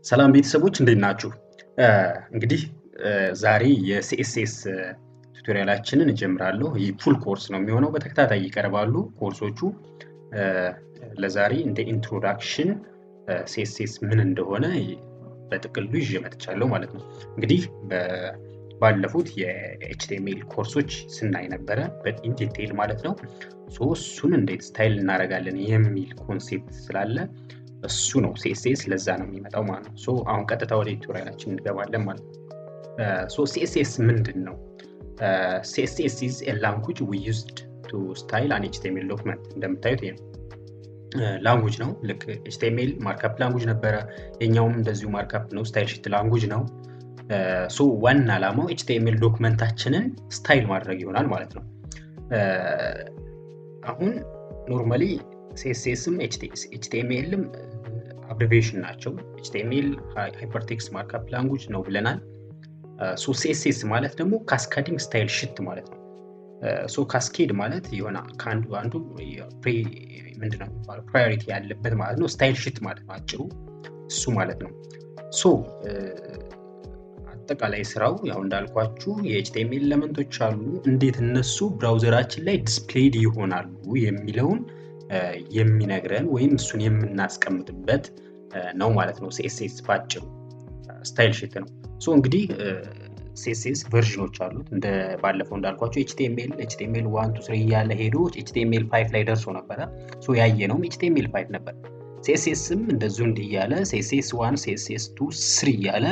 ሰላም ቤተሰቦች፣ እንዴት ናችሁ? እንግዲህ ዛሬ የ CSS tutorial ኣችንን እጀምራለሁ። ይህ full course ነው የሚሆነው፣ በተከታታይ ይቀርባሉ ኮርሶቹ። ለዛሬ እንደ introduction CSS ምን እንደሆነ በጥቅሉ ይዤ መጥቻለሁ ማለት ነው። እንግዲህ ባለፉት የ HTML ኮርሶች ስናይ ነበረ በ in detail ማለት ነው። እሱን እንዴት style እናደርጋለን የሚል concept ስላለ እሱ ነው CSS፣ ለዛ ነው የሚመጣው ማለት ነው። So አሁን ቀጥታ ወደ tutorial ኣችን እንገባለን ማለት ነው። So CSS ምንድን ነው? CSS is a language we used to style an HTML document። እንደምታዩት ይሄ language ነው። ልክ HTML markup language ነበረ፣ የኛውም እንደዚሁ markup ነው፣ style sheet language ነው። So ዋና ዓላማው HTML document ኣችንን style ማድረግ ይሆናል ማለት ነው። አሁን normally CSS ም HTML ም abbreviation ናቸው። HTML hypertext markup language ነው ብለናል። So CSS ማለት ደግሞ cascading style sheet ማለት ነው። So cascade ማለት የሆነ ከአንዱ አንዱ ምንድነው የሚባለው priority ያለበት ማለት ነው። Style sheet ማለት ነው አጭሩ እሱ ማለት ነው። So አጠቃላይ ስራው ያው እንዳልኳችሁ የ HTML element ኦች አሉ፣ እንዴት እነሱ browser ኣችን ላይ displayed ይሆናሉ የሚለውን የሚነግረን ወይም እሱን የምናስቀምጥበት ነው ማለት ነው። CSS ባጭሩ style sheet ነው። So እንግዲህ CSS version ኦች አሉት። እንደ ባለፈው እንዳልኳቸው HTML 1, 2, 3 እያለ ሄዶ HTML 5 ላይ ደርሶ ነበረ። So ያየነውም HTML 5 ነበር። CSS ም እንደዚሁ እንዲህ እያለ CSS 1፣ CSS 2፣ 3 እያለ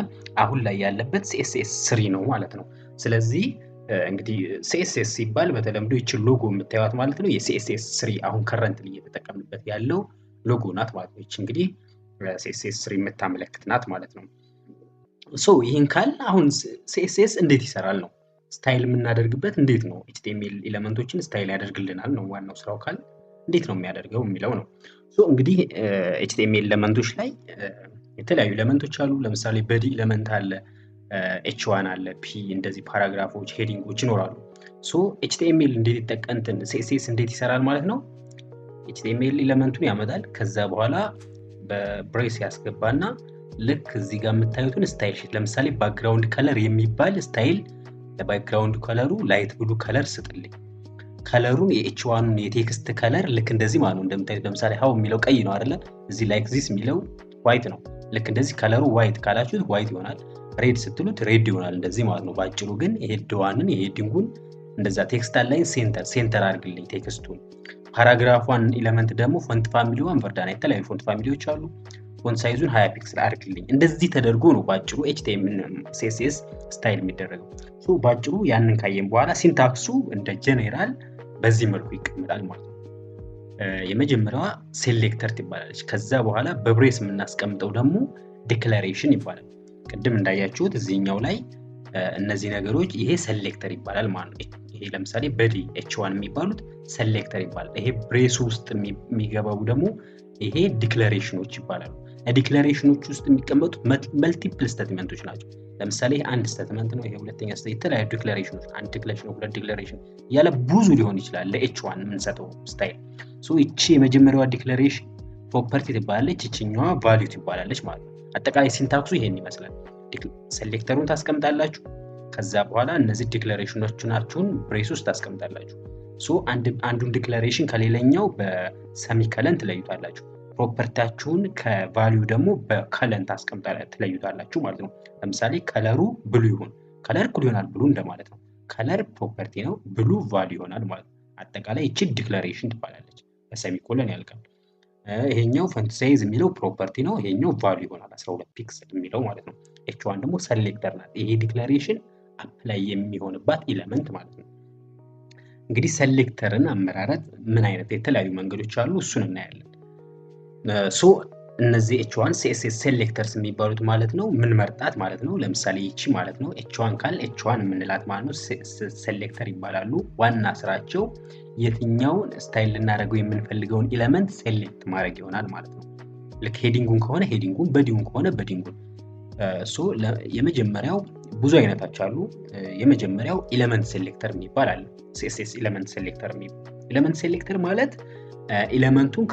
አሁን ላይ ያለበት CSS 3 ነው ማለት ነው። ስለዚህ እንግዲህ CSS ሲባል በተለምዶ ይችን ሎጎ የምታዩት ማለት ነው የ CSS 3 አሁን currently እየተጠቀምንበት ያለው ሎጎ ናት ማለት ነው። ይች እንግዲህ CSS 3 የምታመለክት ናት ማለት ነው። So ይህን ካል አሁን CSS እንዴት ይሰራል ነው፣ style የምናደርግበት እንዴት ነው፣ HTML element ኦችን style ያደርግልናል ነው ዋናው ስራው ካል እንዴት ነው የሚያደርገው የሚለው ነው። So እንግዲህ HTML element ኦች ላይ የተለያዩ element ኦች አሉ። ለምሳሌ body element አለ፣ H1 አለ፣ P፣ እንደዚህ paragraph ኦች፣ heading ኦች ይኖራሉ። So HTML እንዴት ይጠቀንትን CSS እንዴት ይሰራል ማለት ነው። HTML element ኡን ያመጣል። ከዛ በኋላ በ brace ያስገባና ልክ እዚህ ጋር የምታዩትን style sheet፣ ለምሳሌ background color የሚባል style፣ ለ background color ኡ light blue color ስጥልኝ። Color ኡን የ H1 ኑን የ text color ልክ እንደዚህ ማለት ነው። እንደምታዩት ለምሳሌ how የሚለው ቀይ ነው አይደለ? እዚህ like this የሚለው white ነው። ልክ እንደዚህ color ኡ white ካላችሁት white ይሆናል። Red ስትሉት red ይሆናል። እንደዚህ ማለት ነው። በአጭሩ ግን የሄድዋንን የሄዲንጉን እንደዛ text align center፣ center አድርግልኝ text ኡን። Paragraph ኧን element ደግሞ font family ዋን Verdana፣ የተለያዩ font family ዎች አሉ። Font size ኡን 20 pixel አድርግልኝ። እንደዚህ ተደርጎ ነው በአጭሩ HTML CSS style የሚደረገው። በአጭሩ ያንን ካየን በኋላ syntax ኡ እንደ ጄኔራል በዚህ መልኩ ይቀመጣል ማለት ነው። የመጀመሪያዋ selector ትባላለች። ከዛ በኋላ በ brace የምናስቀምጠው ደግሞ declaration ይባላል። ቅድም እንዳያችሁት እዚህኛው ላይ እነዚህ ነገሮች ይሄ selector ይባላል ማለት ነው። ይሄ ለምሳሌ body፣ H1 የሚባሉት selector ይባላል። ይሄ brace ውስጥ የሚገባው ደግሞ ይሄ declaration ኦች ይባላሉ። Declaration ኦች ውስጥ የሚቀመጡት multiple statement ኦች ናቸው። ለምሳሌ ይሄ አንድ statement ነው። ይሄ ሁለተኛ፣ የተለያዩ declaration ኦች፣ አንድ declaration፣ ሁለት declaration እያለ ብዙ ሊሆን ይችላል ለ H1 የምንሰጠው style። So ይቺ የመጀመሪያዋ declaration property ትባላለች፣ ይችኛዋ value ትባላለች ማለት ነው። አጠቃላይ syntax ኡ ይሄን ይመስላል። Selector ኡን ታስቀምጣላችሁ። ከዛ በኋላ እነዚህ declaration ኦቻችሁን brace ውስጥ ታስቀምጣላችሁ። So አንዱን declaration ከሌላኛው በ semicolon ትለዩታላችሁ። Property ያችሁን ከ value ደግሞ በ colon ትለዩታላችሁ ማለት ነው። ለምሳሌ color ኡ blue ይሁን፣ color እኩል ይሆናል blue እንደማለት ነው። Color property ነው፣ blue value ይሆናል ማለት ነው። አጠቃላይ ይቺ declaration ትባላለች። በ semicolon ያልቃል። ይሄኛው font size የሚለው property ነው። ይሄኛው value ይሆናል 12 pixel የሚለው ማለት ነው። H1 ደግሞ selector ናት። ይሄ declaration apply የሚሆንባት element ማለት ነው። እንግዲህ selector ን አመራረጥ ምን አይነት የተለያዩ መንገዶች አሉ፣ እሱን እናያለን። So እነዚህ H1 CSS selectors የሚባሉት ማለት ነው ምን መርጣት ማለት ነው። ለምሳሌ ይቺ ማለት ነው H1 ካል H1 የምንላት ማለት ነው selector ይባላሉ። ዋና ስራቸው የትኛውን style ልናደርገው የምንፈልገውን element select ማድረግ ይሆናል ማለት ነው። ልክ heading ኡን ከሆነ heading ኡን፣ body ውን ከሆነ body ውን። So የመጀመሪያው ብዙ አይነቶች አሉ። የመጀመሪያው element selector የሚባል አለ። CSS element selector የሚባል፣ element selector ማለት element ኡን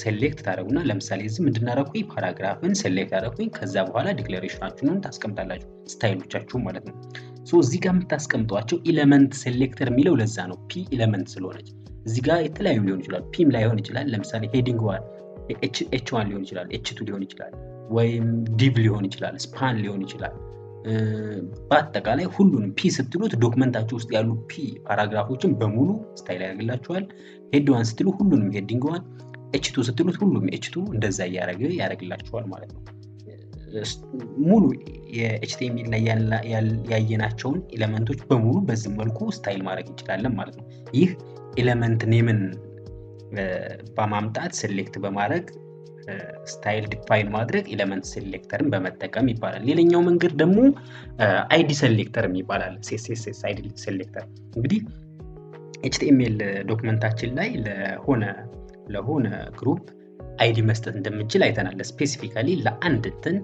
select ታደርጉና ለምሳሌ እዚህ ምንድን አደረኩኝ? Paragraph ን select አደረኩኝ። ከዛ በኋላ declaration ኣችሁን ታስቀምጣላችሁ፣ style ኦቻችሁን ማለት ነው። So እዚህ ጋር የምታስቀምጧቸው element selector የሚለው ለዛ ነው፣ p element ስለሆነች። እዚህ ጋር የተለያዩ ሊሆን ይችላል፣ p ም ላይሆን ይችላል። ለምሳሌ heading one h1 ሊሆን ይችላል፣ h2 ሊሆን ይችላል፣ ወይም div ሊሆን ይችላል፣ span ሊሆን ይችላል። በአጠቃላይ ሁሉንም p ስትሉት document ኣችሁ ውስጥ ያሉ p paragraph ኦችን በሙሉ style ያደርግላችኋል። Head one ስትሉ ሁሉንም heading one፣ h2 ስትሉት ሁሉም h2 እንደዛ እያደረገ ያደርግላችኋል ማለት ነው። ሙሉ የ HTML ላይ ያየናቸውን element ኦች በሙሉ በዚህ መልኩ style ማድረግ እንችላለን ማለት ነው። ይህ element name ን በማምጣት select በማድረግ style define ማድረግ element selector ን በመጠቀም ይባላል። ሌላኛው መንገድ ደግሞ ID selector ይባላል። CSS ID selector እንግዲህ HTML document ኣችን ላይ ለሆነ group ID መስጠት እንደምንችል አይተናል። Specifically ለአንድ እንትን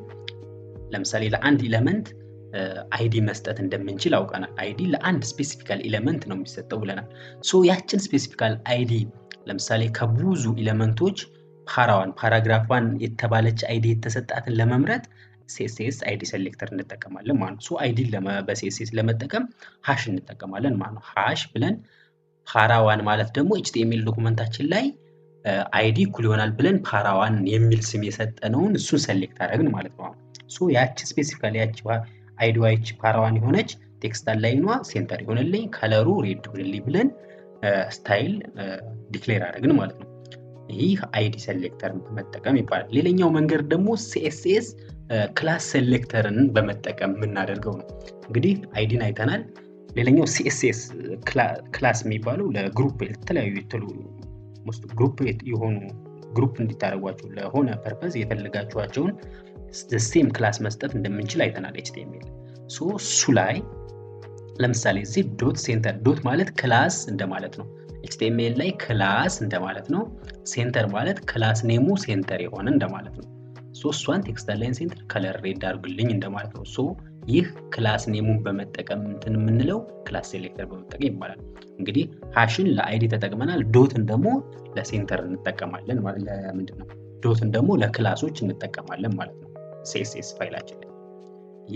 ለምሳሌ ለአንድ element ID መስጠት እንደምንችል አውቀናል። ID ለአንድ specifical element ነው የሚሰጠው ብለናል። So ያችን specifical ID ለምሳሌ ከብዙ element ኦች para one paragraph one የተባለች ID የተሰጣትን ለመምረጥ CSS ID selector እንጠቀማለን ማለት ነው። So ID በ CSS ለመጠቀም hash እንጠቀማለን ማለት ነው። Hash ብለን para one ማለት ደግሞ HTML document ኣችን ላይ ID እኩል ይሆናል ብለን para one የሚል ስም የሰጠነውን እሱን select አደረግን ማለት ነው። So ያቺ specifically ያቺ ID ዋ ይቺ para one የሆነች text align ኗ center ይሆንልኝ፣ color ኡ red ይሆንልኝ ብለን style declare አደረግን ማለት ነው። ይህ ID selector ን በመጠቀም ይባላል። ሌላኛው መንገድ ደግሞ CSS class selector ን በመጠቀም የምናደርገው ነው። እንግዲህ ID ን አይተናል። ሌላኛው CSS class የሚባለው ለ group የተለያዩ group የሆኑ group እንዲታደርጓቸው ለሆነ purpose የፈለጋችኋቸውን same class መስጠት እንደምንችል አይተናል። HTML so እሱ ላይ ለምሳሌ እዚህ dot center፣ dot ማለት class እንደማለት ነው። HTML ላይ class እንደማለት ነው። Center ማለት class name ኡ center የሆነ እንደማለት ነው። So እሷን text align center color red አድርግልኝ እንደማለት ነው። So ይህ class name ኡን በመጠቀም እንትን የምንለው class selector በመጠቀም ይባላል። እንግዲህ hash ን ለ ID ተጠቅመናል። Dot ን ደግሞ ለ center እንጠቀማለን። ለምንድን ነው dot ን ደግሞ ለ class ኦች እንጠቀማለን ማለት ነው CSS file ኣችን ላይ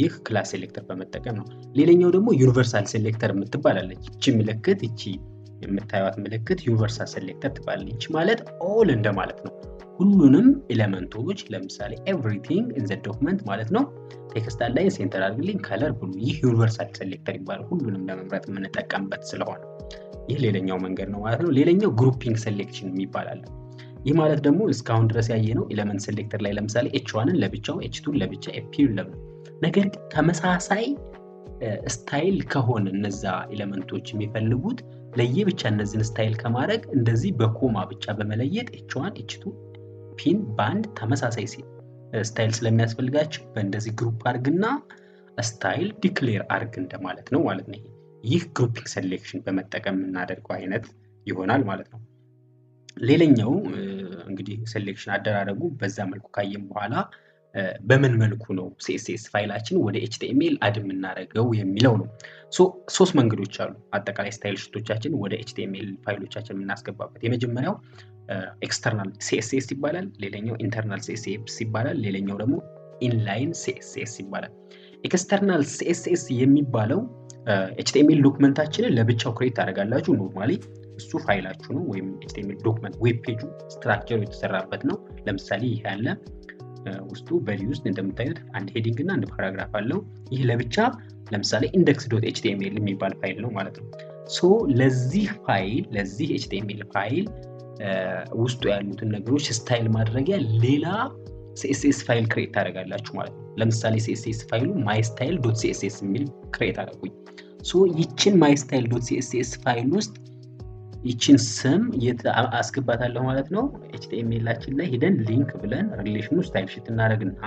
ይህ class selector በመጠቀም ነው። ሌላኛው ደግሞ universal selector የምትባላለች። እቺ ምልክት እቺ የምታዩት ምልክት universal selector ትባላለች። ይቺ ማለት all እንደማለት ነው። ሁሉንም element ኦች ለምሳሌ everything in the document ማለት ነው። Text align center አድርግልኝ፣ color blue። ይህ universal selector ይባላል። ሁሉንም ለመምረጥ የምንጠቀምበት ስለሆነ ይህ ሌላኛው መንገድ ነው ማለት ነው። ሌላኛው grouping selection የሚባል አለ። ይህ ማለት ደግሞ እስካሁን ድረስ ያየነው element selector ላይ ለምሳሌ h1 ን ለብቻው፣ h2 ን ለብቻ፣ p ን ለብቻ፣ ነገር ግን ተመሳሳይ style ከሆነ እነዛ element ኦች የሚፈልጉት ለየብቻ እነዚህን style ከማድረግ እንደዚህ በ comma ብቻ በመለየት h1 h2 p ን በአንድ ተመሳሳይ style ስለሚያስፈልጋቸው በእንደዚህ group አድርግና style declare አድርግ እንደማለት ነው ማለት ነው። ይህ grouping selection በመጠቀም የምናደርገው አይነት ይሆናል ማለት ነው። ሌላኛው እንግዲህ selection አደራረጉ በዛ መልኩ ካየን በኋላ በምን መልኩ ነው CSS file ኣችን ወደ HTML add የምናደርገው የሚለው ነው። ሶስት መንገዶች አሉ አጠቃላይ style sheet ኦቻችን ወደ HTML file ኦቻችን የምናስገባበት። የመጀመሪያው external CSS ይባላል። ሌላኛው internal CSS ይባላል። ሌላኛው ደግሞ inline CSS ይባላል። External CSS የሚባለው HTML document ኣችንን ለብቻው create ታደርጋላችሁ። Normally እሱ ፋይላችሁ ነው ወይም HTML document web page ኡ structure ኡ የተሰራበት ነው። ለምሳሌ ይህ ያለ ውስጡ body ውስጥ እንደምታዩት አንድ heading እና አንድ paragraph አለው። ይህ ለብቻ ለምሳሌ index.html የሚባል ፋይል ነው ማለት ነው። So ለዚህ ፋይል ለዚህ HTML file ውስጡ ያሉትን ነገሮች style ማድረጊያ ሌላ CSS file create ታደርጋላችሁ ማለት ነው። ለምሳሌ CSS file ኡ mystyle.css የሚል create አደረጉኝ። So ይችን mystyle.css file ውስጥ ይችን ስም አስገባታለሁ ማለት ነው። HTML ኣችን ላይ ሄደን link ብለን relation ኡ style sheet እናደርግና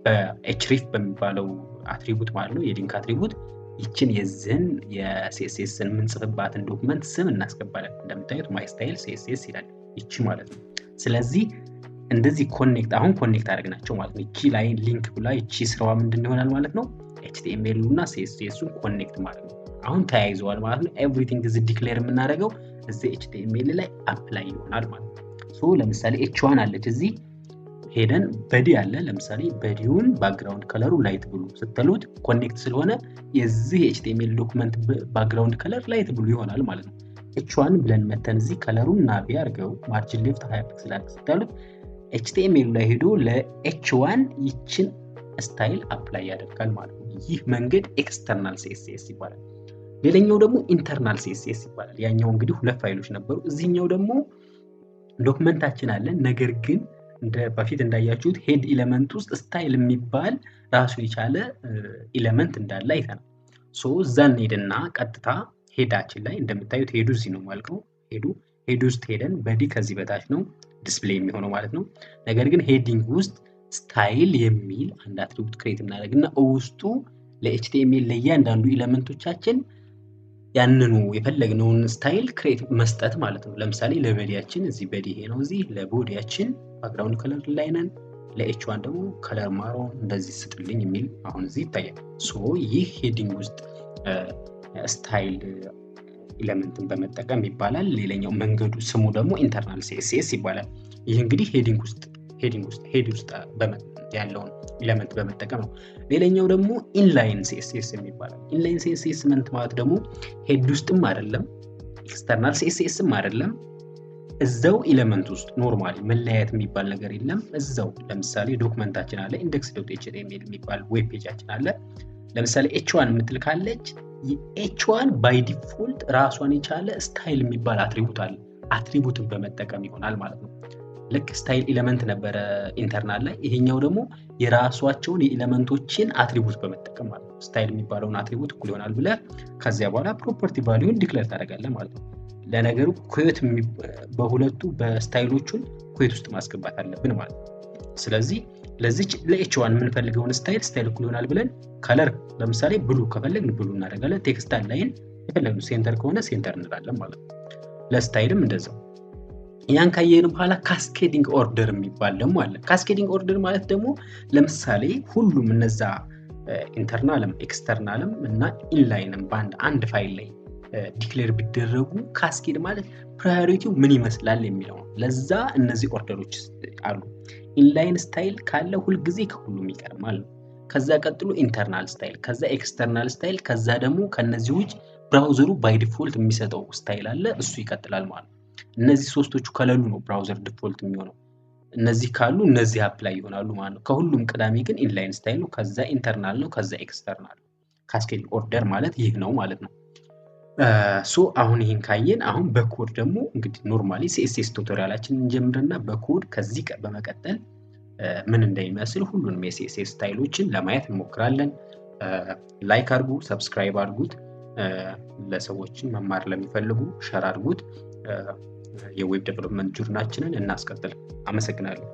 በ href በሚባለው attribute ማለት ነው የ link attribute ይችን የዚህን የ CSS ን የምንጽፍባትን document ስም እናስገባለን። እንደምታዩት my style CSS ይላል ይቺ ማለት ነው። ስለዚህ እንደዚህ connect አሁን connect አደረግናቸው ማለት ነው። ይቺ ላይ link ብላ ይቺ ስራዋ ምንድን ይሆናል ማለት ነው? HTML እና CSS ኡን connect ማለት ነው። አሁን ተያይዘዋል ማለት ነው። Everything እዚህ declare የምናደርገው እዚህ HTML ላይ apply ይሆናል ማለት ነው። So ለምሳሌ H1 አለች፣ እዚህ ሄደን body አለ። ለምሳሌ body ውን background color ኡ light blue ስትሉት connect ስለሆነ የዚህ HTML document background color light blue ይሆናል ማለት ነው። H1 ብለን መተን እዚህ color ኡን navy አድርገው margin left 20 pixel አድርግ ስትሉት HTML ላይ ሄዶ ለ H1 ይችን style apply ያደርጋል ማለት ነው። ይህ መንገድ external CSS ይባላል። ሌላኛው ደግሞ internal CSS ይባላል። ያኛው እንግዲህ ሁለት ፋይሎች ነበሩ። እዚህኛው ደግሞ document ኣችን አለ። ነገር ግን እንደ በፊት እንዳያችሁት head element ውስጥ style የሚባል ራሱን የቻለ element እንዳለ አይተናል። So እዛ እንሄድና ቀጥታ head ኣችን ላይ እንደምታዩት head ኡ እዚህ ነው ማለት ነው። Head ኡ ውስጥ ሄደን body ከዚህ በታች ነው display የሚሆነው ማለት ነው። ነገር ግን heading ውስጥ style የሚል አንድ attribute create እናደርግና ውስጡ ለ HTML ለእያንዳንዱ element ኦቻችን ያንኑ የፈለግነውን style create መስጠት ማለት ነው። ለምሳሌ ለ body ያችን እዚህ body ይሄ ነው። እዚህ ለ body ያችን background color ላይ ነን። ለ H1 ደግሞ color maroon እንደዚህ ስጥልኝ የሚል አሁን እዚህ ይታያል። So ይህ heading ውስጥ style element ን በመጠቀም ይባላል። ሌላኛው መንገዱ ስሙ ደግሞ internal CSS ይባላል። ይህ እንግዲህ heading ውስጥ head ውስጥ ያለውን element በመጠቀም ነው። ሌላኛው ደግሞ inline CSS የሚባላል። Inline CSS ማለት ደግሞ head ውስጥም አይደለም፣ external CSS ም አይደለም፣ እዛው element ውስጥ normally መለያየት የሚባል ነገር የለም። እዛው ለምሳሌ document ኣችን አለ፣ index.html የሚባል web page ኣችን አለ። ለምሳሌ H1 የምትል ካለች H1 by default ራሷን የቻለ style የሚባል attribute አለ። Attribute ን በመጠቀም ይሆናል ማለት ነው። ልክ style element ነበረ internal ላይ፣ ይሄኛው ደግሞ የራሷቸውን የ element ኦችን attribute በመጠቀም ማለት ነው። Style የሚባለውን attribute እኩል ይሆናል ብለህ ከዚያ በኋላ property value ን declare ታደርጋለህ ማለት ነው። ለነገሩ quote በሁለቱ በ style ኦቹን quote ውስጥ ማስገባት አለብን ማለት ነው። ስለዚህ ለዚች ለ H1 የምንፈልገውን style style እኩል ይሆናል ብለን color ለምሳሌ blue ከፈለግን blue እናደርጋለን። Text align የፈለግነው center ከሆነ center እንላለን ማለት ነው። ለ style ም እንደዛው። ያን ካየን በኋላ cascading order የሚባል ደግሞ አለ። Cascading order ማለት ደግሞ ለምሳሌ ሁሉም እነዛ internal ም external ም እና inline ም በአንድ አንድ ፋይል ላይ declare ቢደረጉ cascade ማለት priority ው ምን ይመስላል የሚለው ነው። ለዛ እነዚህ order ኦች አሉ። Inline style ካለ ሁልጊዜ ከሁሉም ይቀድማል ነው። ከዛ ቀጥሎ internal style፣ ከዛ external style፣ ከዛ ደግሞ ከነዚህ ውጭ browser ኡ by default የሚሰጠው style አለ፣ እሱ ይቀጥላል ማለት ነው። እነዚህ ሶስቶቹ ከሌሉ ነው browser default የሚሆነው። እነዚህ ካሉ እነዚህ apply ይሆናሉ ማለት ነው። ከሁሉም ቀዳሚ ግን inline style ነው፣ ከዛ internal ነው፣ ከዛ external ነው። Cascade order ማለት ይህ ነው ማለት ነው። So አሁን ይህን ካየን አሁን በኮድ ደግሞ እንግዲህ normally CSS tutorial ኣችን እንጀምርና በኮድ ከዚህ በመቀጠል ምን እንደሚመስል ሁሉንም የ CSS style ኦችን ለማየት እንሞክራለን። Like አድርጉ፣ subscribe አድርጉት፣ ለሰዎችን መማር ለሚፈልጉ share አድርጉት። የ web development journey ኣችንን እናስቀጥል። አመሰግናለሁ።